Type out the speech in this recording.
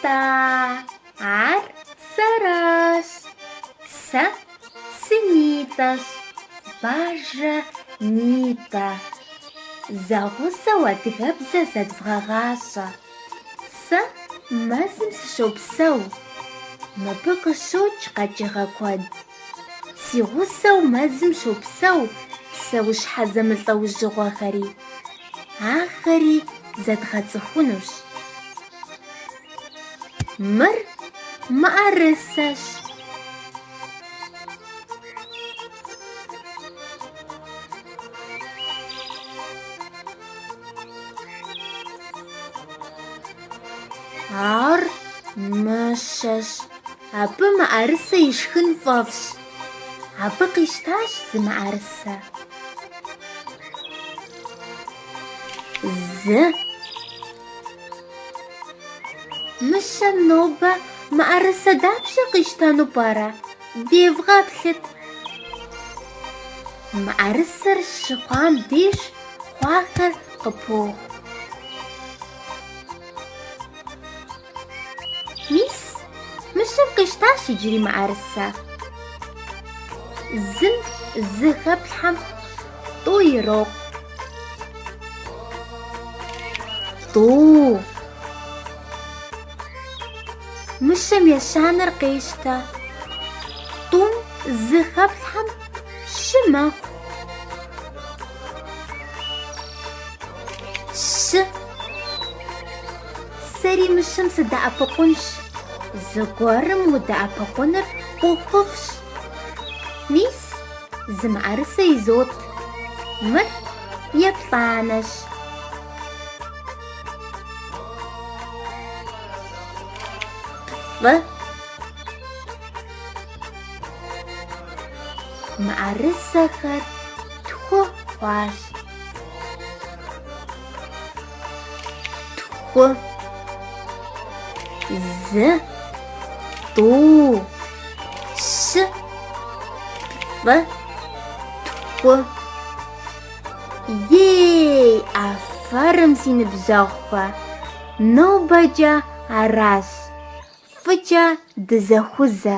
Нтӏэ, ар сэращ. Сэ сынитӏэщ, бажэ нитӏэ. Зэгъусэу адыгэбзэ зэдвгъэгъащӏэ. Сэ мэзым сыщопсэу. Мыбы къыщокӏ къэкӏыгъэ куэд. Си гъусэу мэзым щопсэу псэущхьэ зэмылӏэужьыгъуэхэри. Ахэри зэдгъэцӏыхунущ. Мыр мыӏэрысэщ. Ар мыщэщ. Абы мыӏэрысэ ишхын фӏэфӏщ. Абы къищтащ зы мыӏэрысэ. Зы. Мыщэм нобэ мыӏэрысэ дапщэ къищтэну пӏэрэ? Девгъэплъыт. Мыӏэрысэр щыхъуам деж хъуахэр къыпоху. Мис, мыщэм къищтащ иджыри мыӏэрысэ. Зым зы хэплъхьэм тӏу ирокъу. Тӏу. Мыщэм ещанэр къещтэ. Тӏум зы хэплъхьэм щы мэхъу. Щы. Сэри мыщэм сыдэӏэпыкъунщ. Зыгуэрым удэӏэпыкъуныр ӏуэхуфӏщ. Мис, зы мыӏэрысэ изот. Мыр еплӏанэщ. Плӏы. Мыӏэрысэхэр тху хъуащ. Тху. Зы, тӏу, щы, плӏы, тху. Ей, афэрым, си ныбжьэгъухэ! Нобэкӏэ аращ. Фӏыкӏэ дызэхузэ.